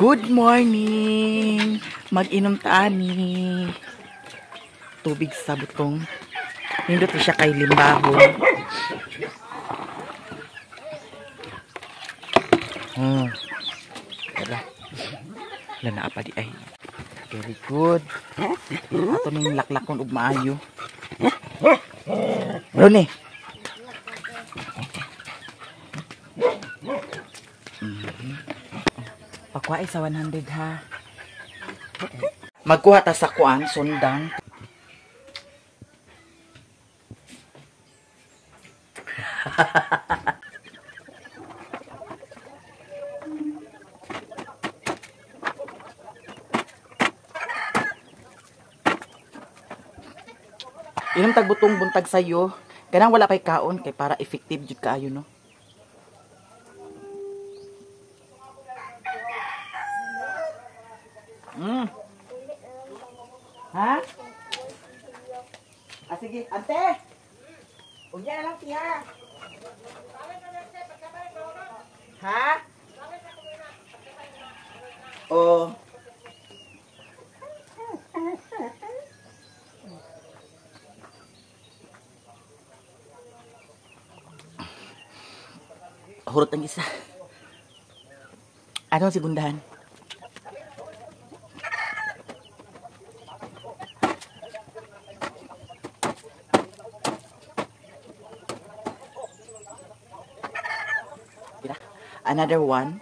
Good morning! Mag-inom ta ani. Tubig sa butong. Nindot siya kay limbahon. Tara. Wala na apa di ay. Very good. Ato ning laklakon og maayo. Rone. Pakuha sa 100 ha. Magkuha ta sa kuan sundang. Inom tagbutong buntag sayo. Kanang wala pay kaon kay para effective jud kaayo no. Ha? Ah, sige, ante. Unya na lang tiya. Ha? Oh. Hurot ang isa. Ano ang segundahan? Another one.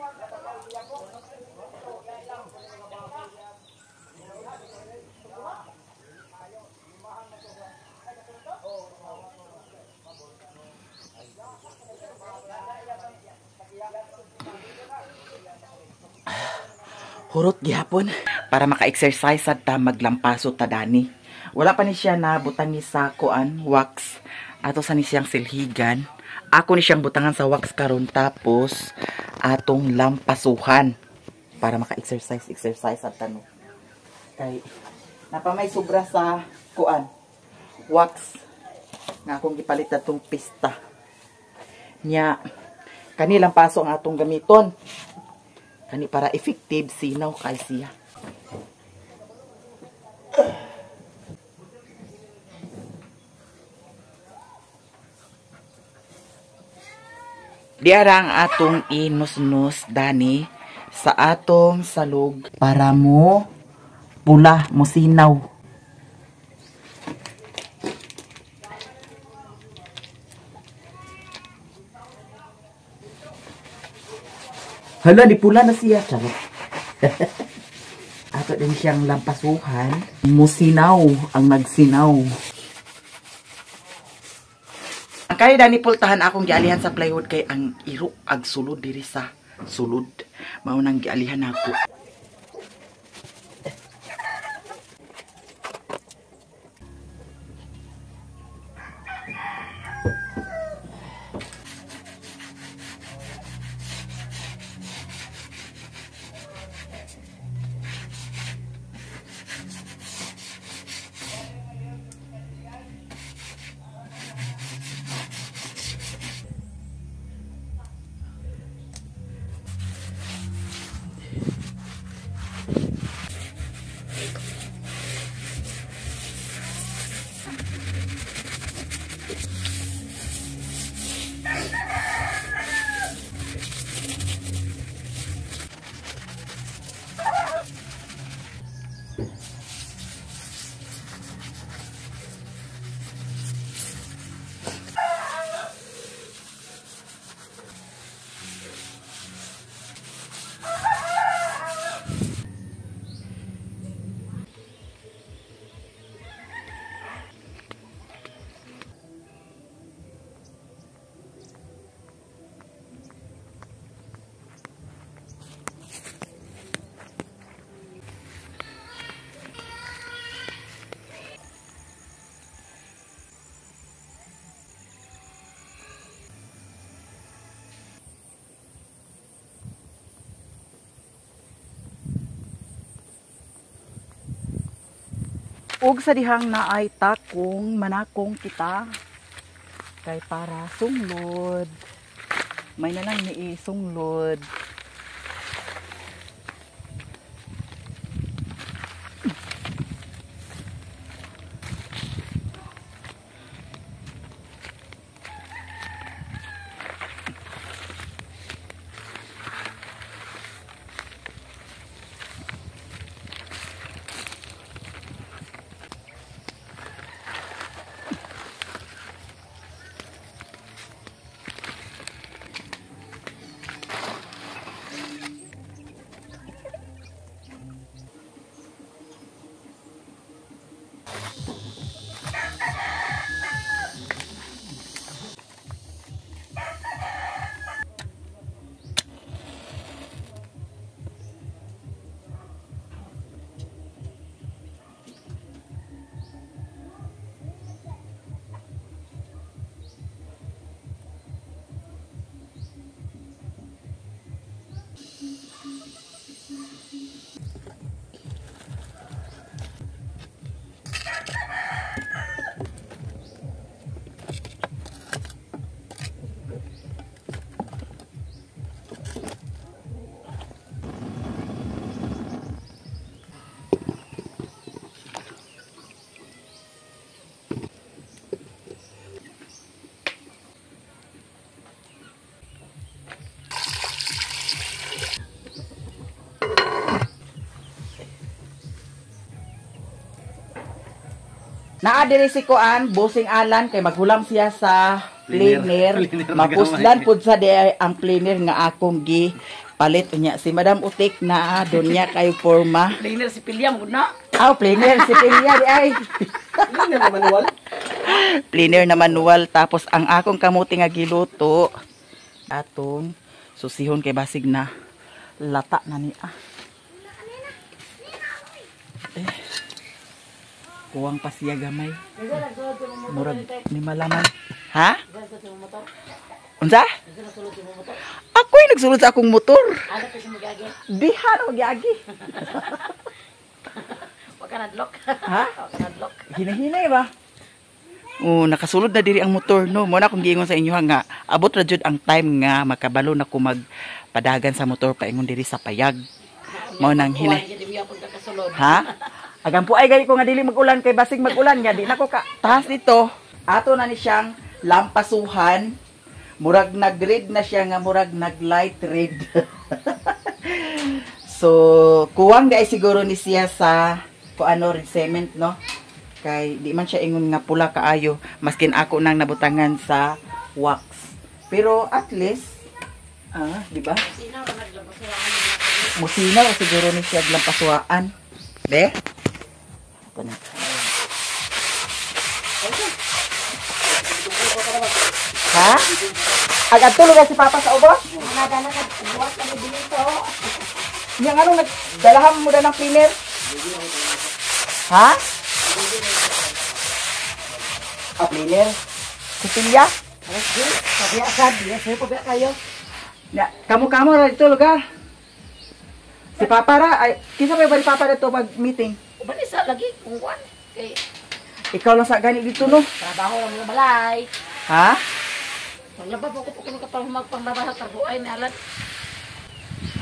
Hurot gihapon para maka-exercise sad ta maglampaso ta dani. Wala pa ni siya na butang ni sa kuan wax. Ato sa ni siyang silhigan. Ako ni siyang butangan sa wax karon tapos atong lampasuhan para maka-exercise exercise at ano. Kay napamay sobra sa kuan wax nga akong gipalit atong pista. Nya kani lampaso ang atong gamiton. Kani para effective sinaw kay siya. Diara ang atong inusnus dani sa atong salog para mo pula mo sinaw. Hala, di pula na siya. Charot. Ato din siyang lampasuhan. Musinaw ang nagsinaw. Ang kaya dani pultahan akong gialihan sa plywood kay ang iro ag sulod diri sa sulod. Mao nang gialihan ako. Ug sa dihang naay takong manakong kita kay para sunglod. May na lang ni isunglod. Naa diri si Kuan, Busing Alan kay maghulam siya sa planer. Mapuslan pud sa di ang planer nga akong gi palit unya si Madam Utik na doon niya kay forma. Planer si Pilya mo na. Aw, planer si Pilya di ay. Planer na manual. Planer na manual tapos ang akong kamuti nga giluto atong susihon kay basig na lata na niya. Eh, kuwang pa siya gamay. Murag ni malaman. Ha? Unsa? Ako'y nagsulod sa akong motor. Diha na magyagi. Wa ka nadlock. Ha? Wa ka nadlock. Hinahinay ba? Oh, nakasulod na diri ang motor no. Mo na akong giingon sa inyo nga abot ra jud ang time nga makabalo na ko magpadagan sa motor paingon diri sa payag. Mao nang hinay. Ha? Agang po ay gani ko nga dili mag-ulan kay basig mag-ulan nga di na ko ka tahas dito. Ato na ni siyang lampasuhan. Murag nag-red na siya nga murag nag-light red. So, kuwang di ay siguro ni siya sa kung ano red cement no. Kay di man siya ingon nga pula kaayo maskin ako nang nabutangan sa wax. Pero at least di ba? Musinaw siguro ni siya lampasuhan. Be? Ito na. Ha? Ag-adto lugar si Papa sa ubos? Yang anong nagdalahan mo na ng cleaner? Ha? Ah, cleaner? Kupilya? Kamu-kamu ra dito lugar. Si Papa ra, ay, kinsa pa ba ni Papa dito mag-meeting? Uban isa lagi kung kuan kay ikaw lang sa gani dito no. Trabaho lang mo balay. Ha? Panglaba po ko po kuno ka magpanglaba sa tarbuay ni alan.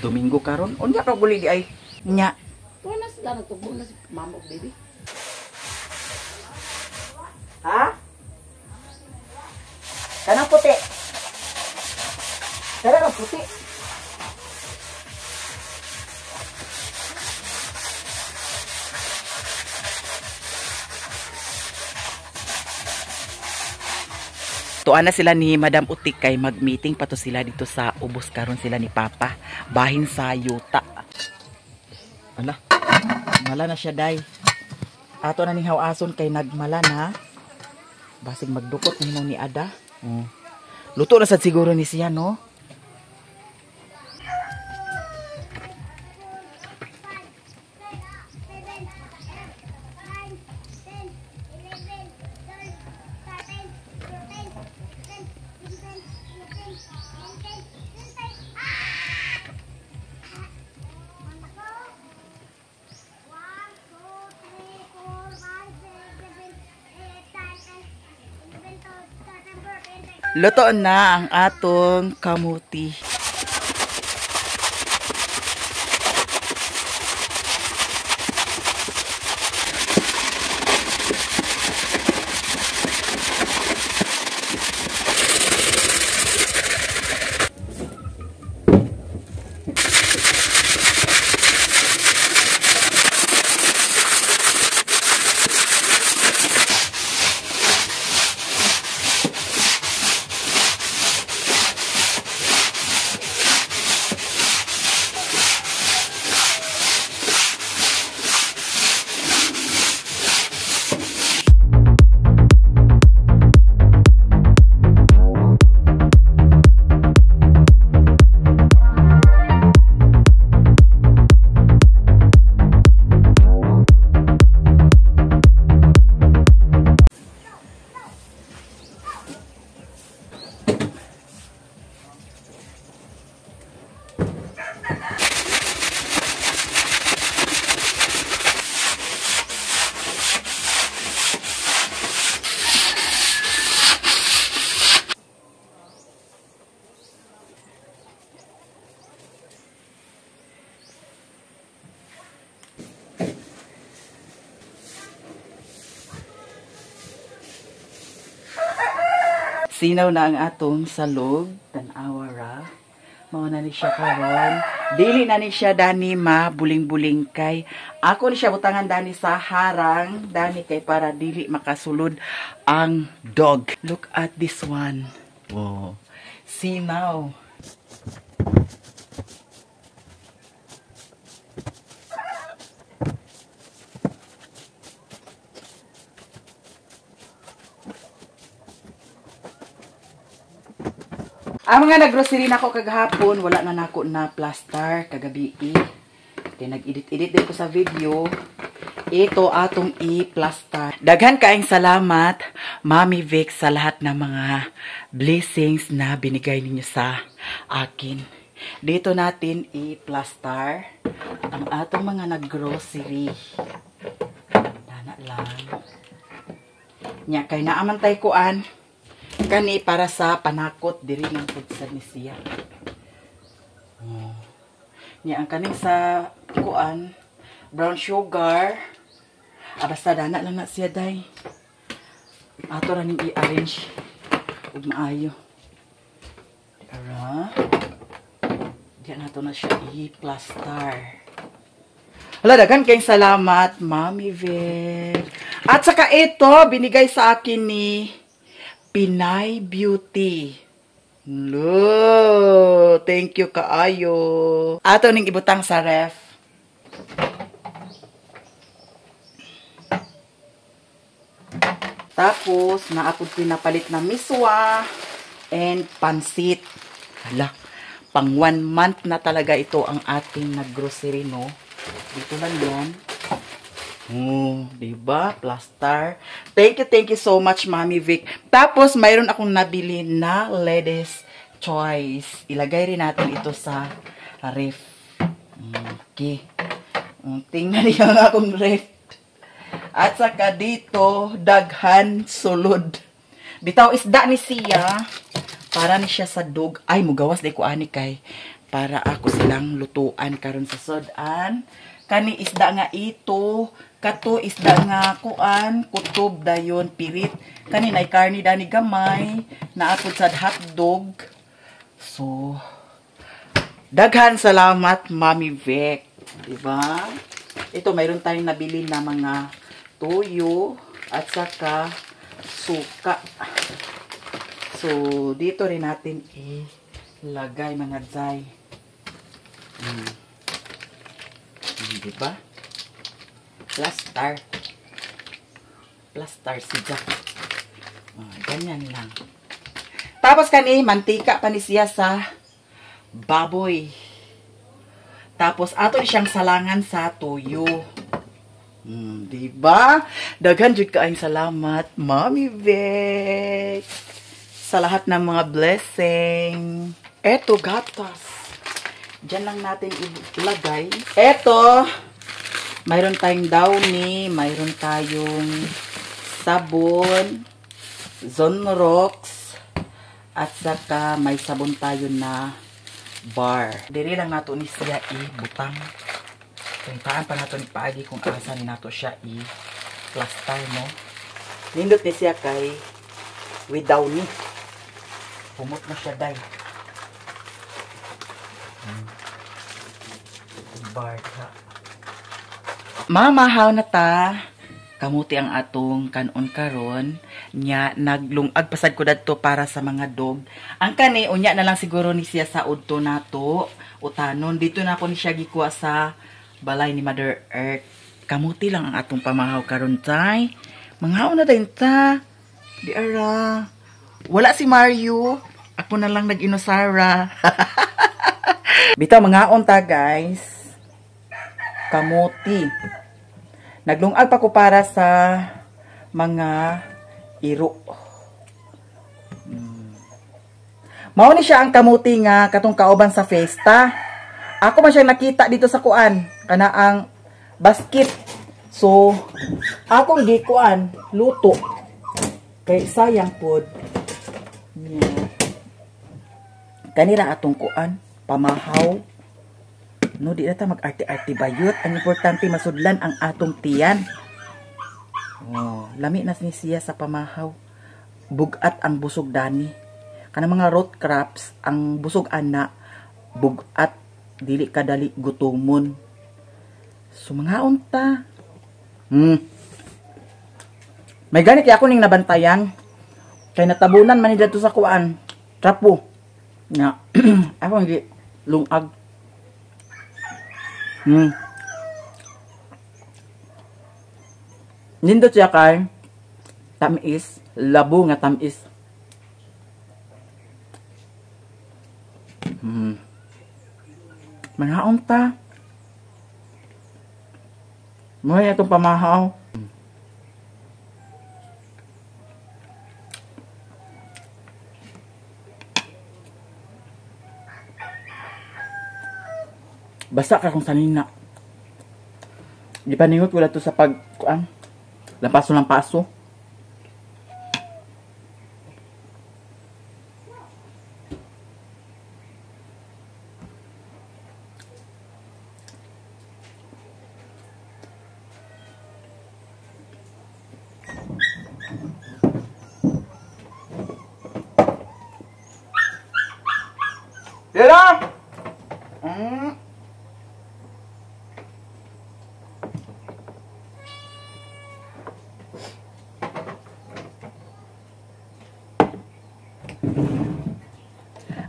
Domingo karon, unya ka guli di ay. Nya. Wala sila nagtugbo na si mama ug baby. Ha? Kanang puti. Kanang puti. Tuan na sila ni Madam Utik kay mag-meeting pa to sila dito sa ubos karon sila ni Papa. Bahin sa yuta. Ala, mala na siya day. Ato na ning hawason kay nagmala na. Basig magdukot nimo ni Ada. Oh. Luto na sad siguro ni siya no. Luto na ang atong kamuti. Sinaw na ang atong salog, tan-awa ra. Mao na ni siya karon. Dili na ni siya dani mabuling-buling kay ako ni siya butangan dani sa harang dani kay para dili makasulod ang dog. Look at this one. Wow. See now. Ang mga naggrocery nako kagahapon, wala na nako na plaster kagabi. Kaya nag-edit-edit din ko sa video. Ito atong i-plaster. Daghan kaayong salamat, Mami Vic, sa lahat ng mga blessings na binigay ninyo sa akin. Dito natin i-plaster ang atong mga naggrocery. Dana lang. Nya kay naamantay kuan. Kani para sa panakot diri ng pud ni siya. Oh. Nya ang kaning sa kuan brown sugar. Basta dana lang na siya day. Ato ra ning i-arrange ug maayo. Ara. Diyan nato na siya i-plaster. Hala, daghan kayong salamat, Mami Vic. At saka ito binigay sa akin ni Pinay Beauty. Lo, thank you kaayo. Ato ning ibutang sa ref. Tapos naapod pinapalit na miswa and pansit. Hala, pang 1 month na talaga ito ang ating naggrocery, no? Dito lang yan. Oh, diba? Plaster. Thank you so much, Mami Vic. Tapos, mayroon akong nabili na Ladies Choice. Ilagay rin natin ito sa ref. Okay. Tingnan niyo ang akong ref. At saka dito, daghan sulod. Bitaw isda ni siya. Para ni siya sa dog. Ay, mugawas di ko ani kay. Para ako silang lutuan karon sa sudan. Kani isda nga ito, kato isda nga kuan, kutob dayon pirit. Kani nay karni dani gamay, naapod sad hotdog. So, daghan salamat, Mami Vic. Diba? Ito mayroon tayong nabili na mga toyo at saka suka. So, dito rin natin ilagay mga zay. Diba? Plaster. Plaster si Jack. Oh, ganyan lang. Tapos kani, mantika pa ni siya sa baboy. Tapos ato siyang salangan sa toyo. Diba? Daghan jud kaayong salamat, Mami Vic, sa lahat ng mga blessing. Eto, gatas. Diyan lang natin ilagay. Eto, mayroon tayong downy, mayroon tayong sabon, Zonrox, at saka may sabon tayo na bar. Diri lang nato ni siya ibutang. Puntaan pa nato ni paagi kung asa ni nato siya i-plaster, no? Nindot ni siya kay with downy. Pumot na siya, day. Barka. Mamahaw na ta. Kamuti ang atong kanon karon. Nya naglungag pasad ko dadto para sa mga dog. Ang kani unya na lang siguro ni siya sa udto nato. Utanon dito na ako ni siya gikuha sa balay ni Mother Earth. Kamuti lang ang atong pamahaw karon tay. Manghaon na din ta. Di ara. Wala si Mario. Ako na lang nag-inusara. Bitaw mangaon ta, guys. Kamuti. Naglungag pa ko para sa mga iro. Mao ni siya ang kamuti nga katong kauban sa festa. Ako man siya nakita dito sa kuan, kana ang basket. So, akong gikuan luto. Kay sayang pod. Yeah. Kanira atong kuan, pamahaw. No, di na ta mag-arte-arte bayot. Ang importante masudlan ang atong tiyan. Oh, lami na ni siya sa pamahaw. Bugat ang busog dani. Kanang mga root crops, ang busog ana, bugat. dili ka dali gutomon. So mangaon ta. May gani kay ako ning nabantayan. Kay natabunan man ni didto sa kuan. Trapo. Nga ako hindi lungag. Nindot siya kay tamis, labo nga tamis. Mangaon ta. Moy atong pamahaw. Basta ka kung sanina. Di paningot wala to sa pag kuan. Lampaso lang paso. Dira!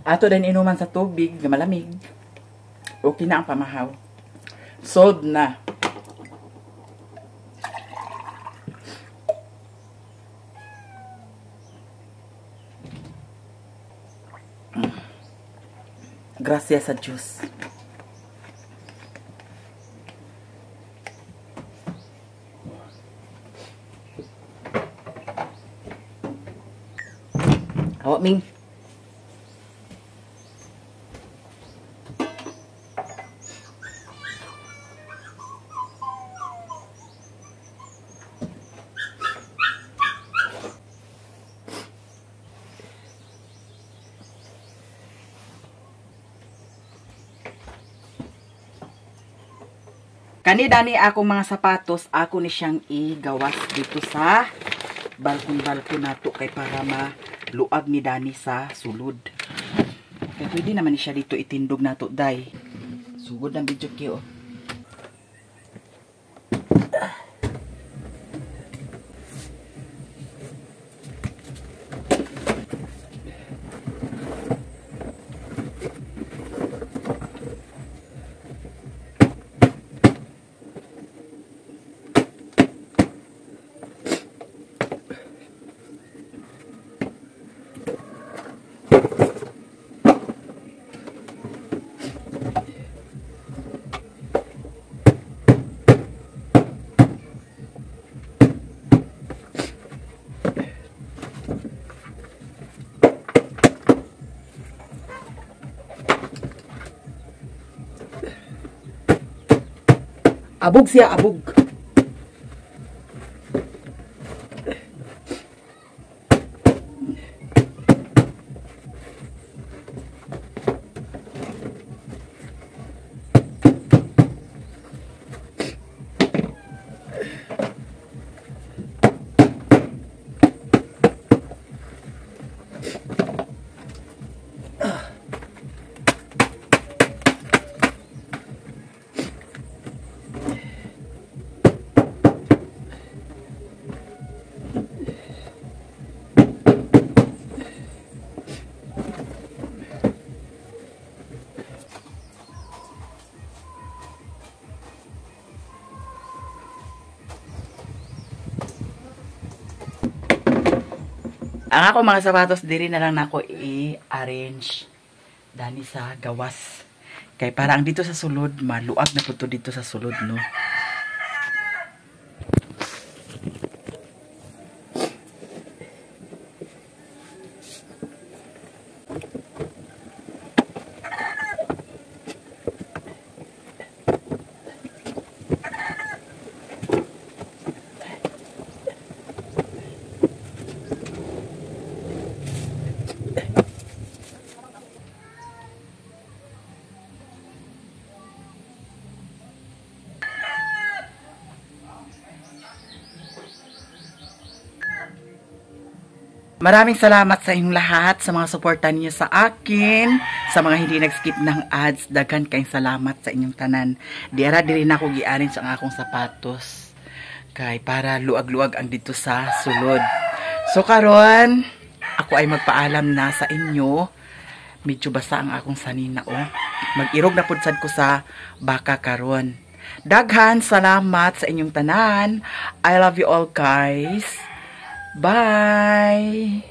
Ato din inuman sa tubig na malamig. Okay na ang pamahaw. Sold na. Gracias sa Diyos. Awa, Ming. Kani dani akong mga sapatos, ako ni siyang igawas dito sa balkon-balkon nato kay para maluag ni Dani sa sulod. Kay pwede naman ni siya dito itindog nato, day. Sugod ng video kiyo. Abog siya, abog. Ang ako mga sapatos diri na lang nako i-arrange dani sa gawas. Kay para ang dito sa sulod maluag na pud to dito sa sulod, no. Maraming salamat sa inyong lahat, sa mga suporta niyo sa akin, sa mga hindi nag-skip ng ads. Daghan kayong salamat sa inyong tanan. Di ara diri na ako gi-arrange ang akong sapatos. Kay para luag-luag ang dito sa sulod. So karon, ako ay magpaalam na sa inyo. Medyo basa ang akong sanina, oh. Mag-irog na pud sad ko sa baka karon. Daghan salamat sa inyong tanan. I love you all, guys. Bye!